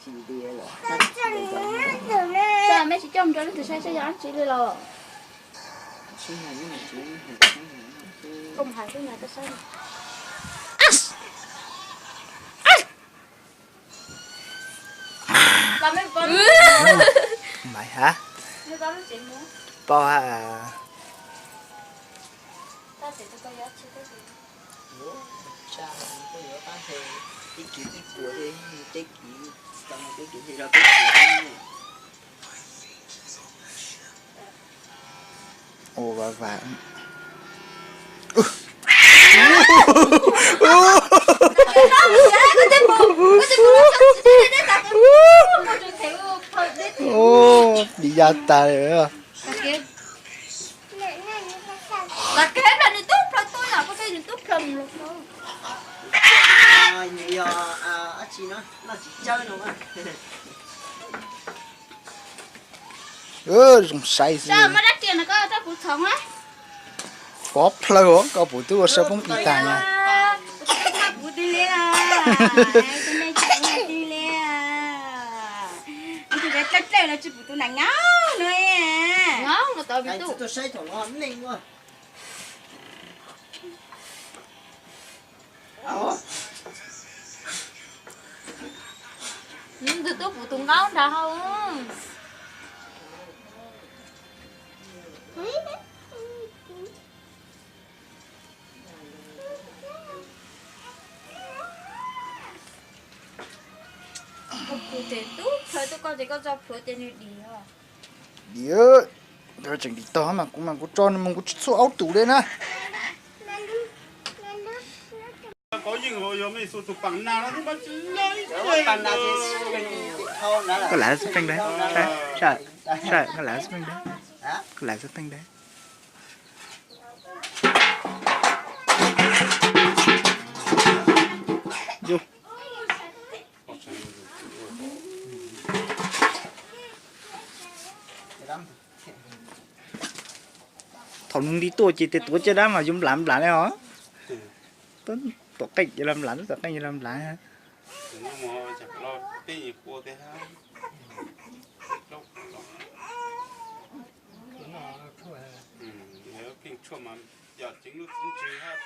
Tsis tias los, mej tsis coj mus rau leej twg saib seb yog dab tsi li los? Koj mus hais xwb na, koj saib. Los mej pom, maiv hab, mej pom lub tsev mus, pom hab. Tab sis koj yuav tsis teb, tsa koj yuav qab he, teb kiv teb kuas, teb kiv tau, teb kiv he rau teb kuas. Ua vas vas. Ua, li ya tas li. Los kev nws tub plhaw tuaj, nws tub plhaw mus los. Nws yog dab tsi no, noj tsis tsawb no. Zoo saib xwb. Muaj dab tsi no koj rau kuv txhoov a. Pov plhaw os, koj puas twb ua sawv poob pis tas na. Kuv twb li, kuv twb li, kuv twb li, kuv twb dlawb dlawb los tsis pum tus nam nyob no. Nyob no tau vim tuaj saib thaum no neej ua. Nws twb pum tus nkaub nrad hauv. Koj plhuav ces tub plhaw tuaj, koj ces koj tso plhuav ces nws dim os. Dim, tseem dim tog mas kuv mas kuv tso nws mus kuv tsis txhua aub tus li na. Koj lam xwb peej dab, koj lam xwb peej dab, koj lam xwb peej dab. Thaum nws nti tuaj ces tes tuav caj dab mas yuav nplam nplam li os. Tuam qeej yuav los nplam, tuam qeej yuav los nplam. Pheej tshuaj mas yog ceev lub txiv ntswg hab.